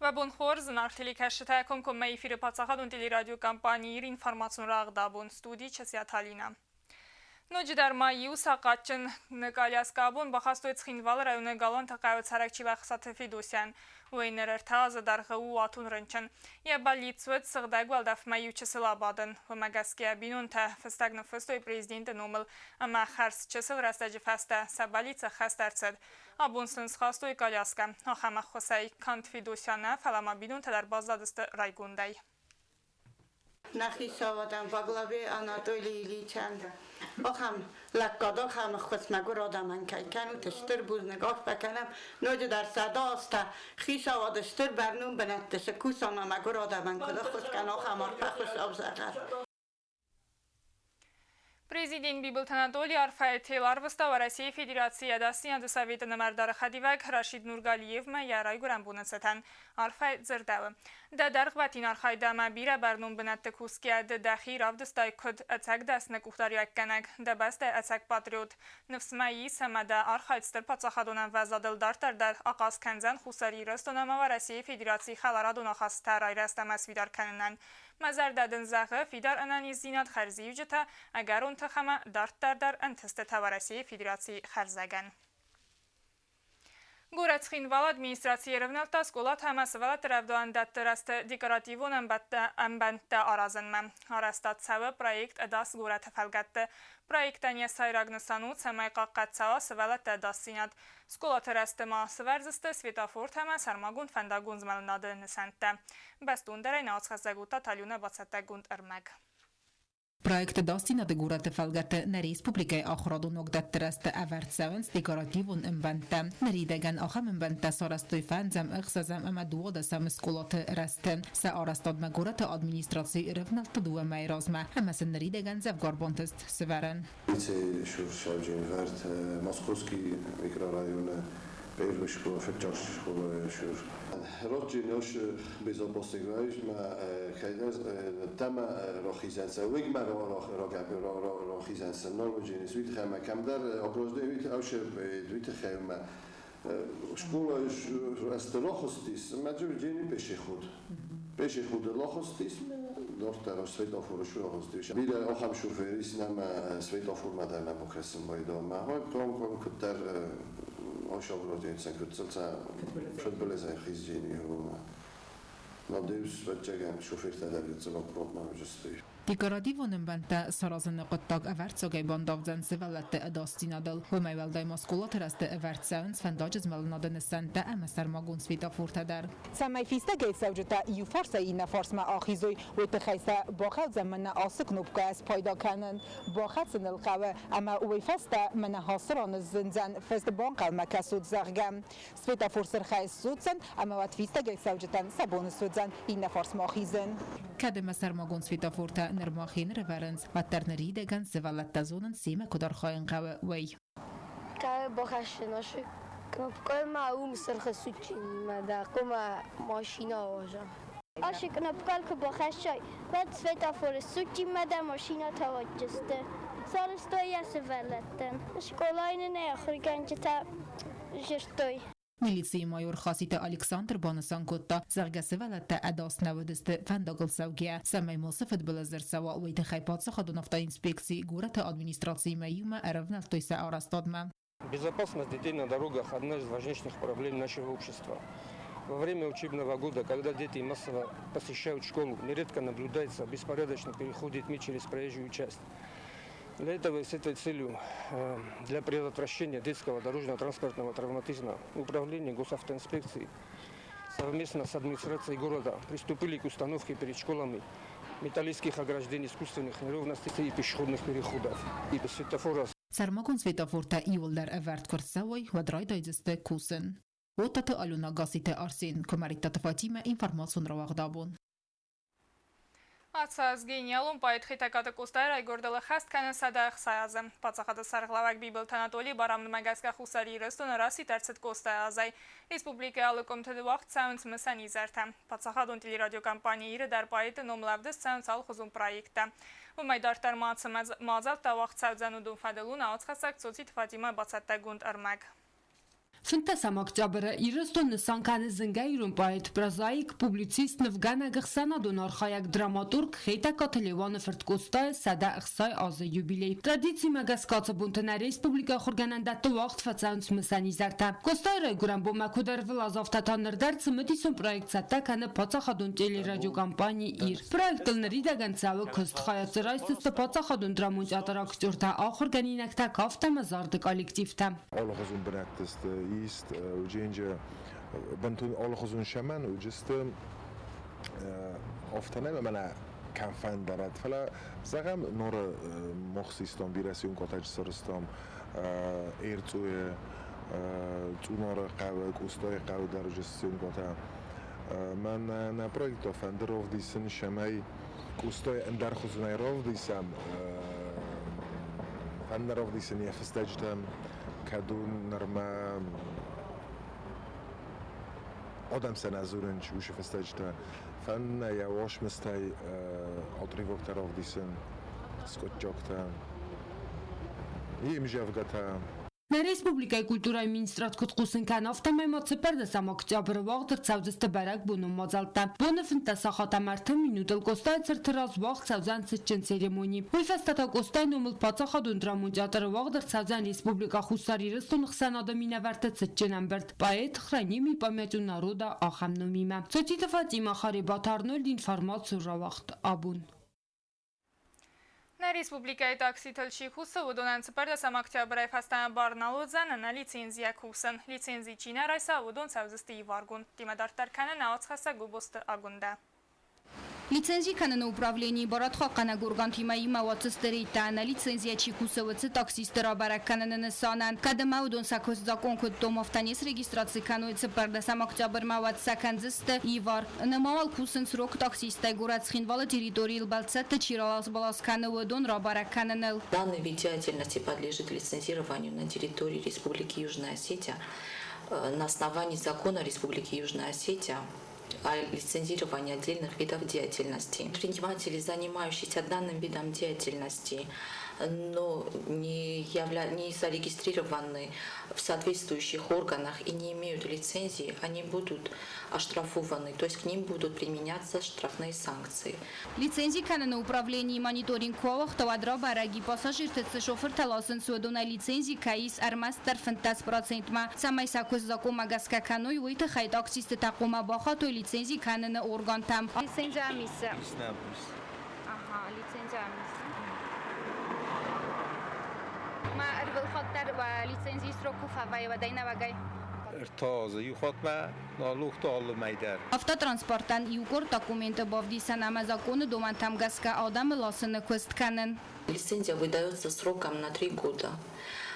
Уӕ бон хорз, зынаргъ телекӕсджытӕ, комкоммӕ эфиры паддзахадон телерадиокомпани Ир информацион рагъд абон студийы Часиаты Алинӕ. Ноджыдӕр ма иу сахъатджын къаляскӕ абон бахастой Цхинвалы районы Галуанты хъӕуы цӕрӕг Чилӕхсаты Федосян. Уый ныр ӕртӕ азы дӕргъы у уатон рынчын. Йӕ бӕллиц уыд сыгъдӕг уӕлдӕфмӕ иу чысыл абадын. Уымӕ гӕсгӕ бинонтӕ фыстӕг ныффыстой президенты номыл ӕмӕ хӕрз чысыл рӕстӕджы фӕстӕ сӕ бӕллиц ӕххӕст ӕрцыд. Абон сын схастой коляскӕ. Ахӕм ӕххуысӕй канд Федосия нӕ, фӕлӕ ма бинонтӕ дӕр баззадысты райгондӕй. Нӕ хицауадӕн во главе Анатолий Ильичӕн ахӕм лӕггад, ахӕм ӕххуыс мӕгуыр адӕмӕн кӕй кӕнут, стыр бузныг арфӕ кӕнӕм. Ноджыдӕр 100 азтӕ хицауады стыр бӕрнон бынӕтты цы кусӕм ӕмӕ мӕгуыр адӕмӕн куыд ӕххуыс кӕна, ахӕм арфӕ Хуыцау зӕгъӕд. Президент Бибылты Анатолий арфӕйы тел арвыста Уӕрӕсейы Федерацийы Ӕдасдзинады Советы нымӕрдары хӕдивӕг Рашид Нургалиевмӕ йӕ райгуырӕн боны цытӕн. Арфӕ дзырдӕуы. Дӕ дӕргъвӕтин архайд ӕмӕ бирӕ бӕрнон бынӕтты кусгӕ ды дӕхи равдыстай куыд ӕцӕг дӕсны къухдариуӕггӕнӕг, дӕ бӕстӕйы ӕцӕг патриот. Ныфс мӕ ис, ӕмӕ дӕ архайд стыр паддзахадон ӕмвӕзадыл дарддӕр дӕр ахъаз кӕндзӕн Хуссар Ирыстон ӕмӕ Уӕрӕсейы Федерацийы хӕларадон ахастытӕ райрӕзт ӕмӕ сфидар кӕнынӕн. Мӕ зӕрдӕ дын зӕгъы фидар ӕнӕниздзинад, хӕрзиуджытӕ, ӕгӕрон тых ӕмӕ дарддӕр дӕр ӕнтыстытӕ Уӕрӕсейы Федерацийы хӕрзӕгӕн. Горӕт Цхинвалы администраци ӕрӕвнӕлдта скъолатӕ ӕмӕ сывӕллӕтты рӕвдауӕндӕтты рӕзты декоративон ӕмбӕндтӕ аразынмӕ. Арӕзтад цӕуы проект Ӕдас горӕты фӕлгӕтты. Проектӕн йӕ сӕйраг нысан у, цӕмӕй хъахъхъӕд цӕуа сывӕллӕтты ӕдасдзинад. Скъолаты рӕзты ма сӕвӕрдзысты светофортӕ ӕмӕ сӕрмагонд фӕндагон змӕлынады нысӕнттӕ. Бӕстондӕрӕй науӕдзхӕссӕг уыдта Талюна бацӕттӕгонд ӕрмӕг. Проекты Дастинады горӕты фӕлгӕты нӕ республикӕйы ахуырадон уагдӕтты рӕзты ӕвӕрд цӕуынц декоративон ӕмбӕндтӕ. Ныридӕгӕн ахӕм ӕмбӕндтӕ сарӕзтой фӕндзӕм, ӕхсӕзӕм ӕмӕ дыууадӕсӕм скъолаты рӕзты. Сӕ арӕзтадмӕ горӕты администраци ӕрӕвнӕлдта дыууӕ мӕйы размӕ ӕмӕ сын ныридӕгӕн дзӕвгар бантыст сывӕрын. Лицей-сӕвджынвӕрд Московский микрорайоны первый школа, фыццаг школа шур. Ротджи безопасный ма тема рохизенсе, уигма рохизенсе, норвегиен свитхема кемдер огрожден ауше двитхема школа ezt лохостис, mert пешеход. Пешеход лохостис, дортер светофор лохостис. Bile ахам шоферис nem светофор madem okresim bajda. Ma kom kom kutter osogrotjensen kutselsa födbelezen xizjeni huma. Надеюсь, вӕццӕгӕн шофертӕ дӕр гыццыл опротна уыдзысты. Декоративон ӕмбӕндтӕ саразыны хъуыддаг ӕвӕрццагӕй бандавдзӕн сывӕллӕтты ӕдасдзинадыл. Уымӕй уӕлдай ма скъолаты рӕзты ӕвӕрд цӕуынц фӕндаджы змӕлынады нысӕнттӕ ӕмӕ сӕрмагонд светофортӕ дӕр. Цӕмӕй фистӕгӕй цӕуджытӕ иу фарсӕй иннӕ фарсмӕ ахизой, уый тыххӕй сӕ бахъӕудзӕн мӕнӕ ацы кнопкӕйӕ спайда кӕнын. Бахӕцын ыл хъӕуы ӕмӕ уый фӕстӕ мӕнӕ ацы ран сзындзӕн фыст банхъӕлмӕ кӕсут, зӕгъгӕ. Светофор сырхӕй ссудздзӕн ӕмӕ уӕд фистӕгӕй цӕуджытӕн сӕ бон суыдзӕн иннӕ фарсмӕ ахизын. Кӕд ӕмӕ сӕрмагонд светофортӕ нырма хи нырӕвӕрынц, уӕддӕр ныридӕгӕн сывӕллӕттӕ зонынц, семӕ куыд архайын хъӕуы, уый. Кӕй бахӕссын ашы кнопкӕмӕ уым сырхы суччинимӕ дӕ хъуамӕ машинӕ уаза. Ашы кнопкӕ куы бахӕссай, уӕд светофоры суччимӕ дӕ машинӕтӕ уадздзысты. Сарӕзтой йӕ сывӕллӕттӕн. Скъолайы нын ӕй ахуыргӕнджытӕ зыдтой. Милицийы майор Хаситы Александр банысан кодта, зӕгъгӕ сывӕллӕттӕ ӕдас нӕ уыдысты фӕндагыл цӕугӕйӕ, цӕмӕй ма цы фыдбылыз ӕрцӕуа, уый тыххӕй паддзахадон автоинспекци горӕты администрациимӕ иумӕ ӕрӕвнӕлдтой сӕ арӕзтадмӕ. Безопасность детей на дорогах – одна из важнейших проблем нашего общества. Во время учебного года, когда дети массово посещают школу, нередко наблюдается беспорядочный переход детьми через проезжую часть. Для этого и с этой целью, для предотвращения детского дорожно-транспортного травматизма, Управление госавтоинспекции совместно с администрацией города приступили к установке перед школами металлических ограждений искусственных неровностей и пешеходных переходов и светофора. Сӕрмагонд светофортӕ иууылдӕр ӕвӕрд куы рцӕуой, уӕд райдайдзысты кусын. Оттаты Алена, Гаситы Арсен, Куымӕридтаты Фатимӕ, информацион рауагъд абон. Ацы аз гениалон поэт Хетӕгкаты Къостайы райгуырдыл ӕххӕст кӕны 160 азы. Паддзахады сӕргълӕууӕг Бибылты Анатолийы барамындмӕ гӕсгӕ Хуссар Ирыстоны расидт ӕрцыд Къостайы азӕй. Республикӕйы алы къуымты уагъд цӕуынц мысӕн изӕртӕ. Паддзахадон телерадиокомпани Иры дӕр поэты номыл ӕвдыст цӕуынц алыхуызон проекттӕ. Уымӕй дарддӕр ма цы мадзӕлттӕ уагъд цӕудзӕн, уыдон фӕдыл у науӕдзхӕссӕг Цоциты Фатимӕ бацӕттӕгонд ӕрмӕг. 15 октябры Ирыстон нысан кӕны зынгӕ ирон поэт, прозаик, публицист, нывгӕнӕг, ӕхсӕнадон архайӕг, драматург Хетӕгкаты Леуаны фырт Къостайы 160 азы юбилей. Традицимӕ гӕсгӕ ацы бонты нӕ республикӕйы ахуыргӕнӕндӕтты уагъд фӕцӕуынц мысӕн изӕртӕ. Къостайы райгуырӕн бонмӕ куыд ӕрвылаз, афтӕ та ныр дӕр цымыдисон проект цӕттӕ кӕны паддзахадон телерадиокомпани «Ир». Проектыл ныридӕгӕн цӕуы куыст. Хайад дзы райсдзысты паддзахадон драмон театры актертӕ, ахуыргӕнинӕгтӕ, кафт ӕмӕ зарды коллективтӕ. Алыхуызон бынӕтты сты ист, уыдженджы бынтон алыхуызон сӕмӕн уыджысты афтӕ нӕ мӕнӕ кӕм фӕндӕрӕд, фӕлӕ зӕгъӕм норы мохсистон бирӕ съемкотаджы сырыстам Эрцъойы, Цъунары хъӕуы, Къостайы хъӕуы дӕр уыджысты съемкотӕ. Мӕн нӕ проекттӕ фӕнды равдисын, цӕмӕй Къостайы ӕндӕр хуызӕнӕй равдисӕм, фӕнды равдисын йӕ фыстӕджытӕм, кӕд у нырма адӕм сӕ нӕ дзурынц уыцы фыстӕджытӕ. Фӕнды нӕ йӕ уацмыстӕй отрывоктӕ равдисын, скъуыддзӕгтӕ, йе мдзӕвгӕтӕ. Нӕ республикӕйы культурӕйы министрад куыд хъусын кӕны, афтӕмӕй ма цыппӕрдӕсӕм октябры уагъд ӕрцӕудзысты бӕрӕгбонон мадзӕлттӕ. Боны 15 сахат ӕмӕ 30 минутыл Къостайы цырты раз уагъд цӕудзӕн цытджын церемони. Уый фӕстӕ та Къостайы номыл паддзахадон драмон театры уагъд ӕрцӕудзӕн Республикӕ Хуссар Ирыстоны хсӕнады минӕвӕртты цытджын ӕмбырд «Поэт хранимый памятью народа» ахӕм номимӕ. Цоциты Фатимӕ, Харебаты Арнольд, информацион рауагъд абон. Нӕ республикӕйы такситыл чи кусы, уыдонӕн 14 октябрӕй фӕстӕмӕ бар нал уыдзӕн ӕнӕ лицензийӕ кусын. Лицензи чи нӕ райса, уыдон цӕудзысты иваргондтимӕ дарддӕр кӕнӕ нӕ уацхӕссӕг Гобозты Агуындӕ. Лицензи кӕныны управленийы барадхъахъхъӕнӕг органтимӕ иумӕ уадздзысты рейдтӕ ӕнӕ лицензийӕ чи кусы, уыцы таксистты рабӕрӕг кӕныны нысанӕн. Кӕд ӕмӕ уыдон сӕ куыст закъон куыд домы, афтӕ не срегистраци кӕной 14 октябрмӕ, уӕд сӕ кӕндзысты ивар. Нырма кусынц рог таксисттӕ горӕт Цхинвалы территорийыл бӕлццӕтты чи ралас-балас кӕны, уыдон рабӕрӕг кӕныныл. Данный вид деятельности подлежит лицензированию на территории Республики Южная Осетия на основании закона Республики Южная Осетия о лицензировании отдельных видов деятельности. Предприниматели, занимающиеся данным видом деятельности, но не зарегистрированы в соответствующих органах и не имеют лицензии, они будут оштрафованы, то есть к ним будут применяться штрафные санкции. Лицензи кӕныны управленийы мониторинг куы ауагъта, уӕд рабӕрӕг и, пассажирты цы шофыртӕ ласынц, уыдонӕй лицензи кӕй ис ӕрмӕстдӕр 15 процентмӕ. Цӕмӕй сӕ куыст закъонмӕ гӕсгӕ кӕной, уый тыххӕй таксистытӕ хъуамӕ бахатой лицензи кӕныны органтӕм. Лицензия амисы. Ага, лицензия амисы. Ма ӕрвылхатт дӕр лицензийы срок куы фӕвӕййы, уӕд ӕй нӕуӕгӕй? 3 азы иу хатмӕ, налогты алы мӕй дӕр. Автотранспортӕн иугуыр документы бавдисӕн ӕмӕ законы домӕнтӕм гӕсгӕ адӕмы ласыны куыст кӕнын. Лицензия выдается сроком на 3 года,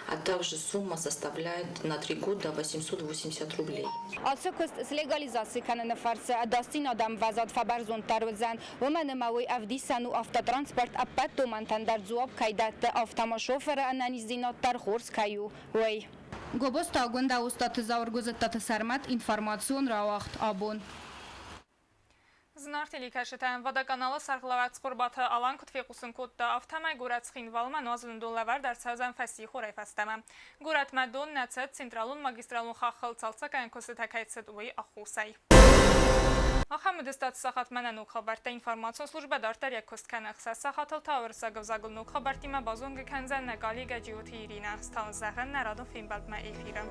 а также сумма составляет на 3 года 880 рублей. Ацы куыст слегализаци кӕныны фӕрцы ӕдасдзинады ӕмвӕзад фӕбӕрзонддӕр уыдзӕн, уымӕн ӕмӕ уый ӕвдисӕн у автотранспорт ӕппӕт домӕнтӕн дӕр дзуапп кӕй дӕтты, афтӕ ма шофыры ӕнӕниздзинад дӕр хорз кӕй у, уый. Гобозты Агуындӕ, Остъаты Зауыр, Гуызыттаты Сӕрмӕт, информацион рауагъд абон. Зынаргъ телекӕсджытӕ, водоканалы сӕргълӕууӕг Цхуырбаты Алан куыд фехъусын кодта, афтӕмӕй горӕт Цхинвалмӕ нуазыны дон лӕвӕрд ӕрцӕудзӕн фӕссихорӕй фӕстӕмӕ. Горӕтмӕ дон нӕ цыд, централон магистралон хаххыл цалцӕггӕнӕн куыстытӕ кӕй цыд, уый аххосӕй. Ахӕм уыдысты сахатмӕ нӕ ног хабӕрттӕ. Информацион службӕ дарддӕр йӕ куыст кӕны. 6 сахатыл та уырыссаг ӕвзагыл ног хабӕрттимӕ базонгӕ кӕндзӕн нӕ коллегӕ Джиоты Иринӕ. Стауын зӕгъӕн нӕ радон фембӕлдмӕ эфиры.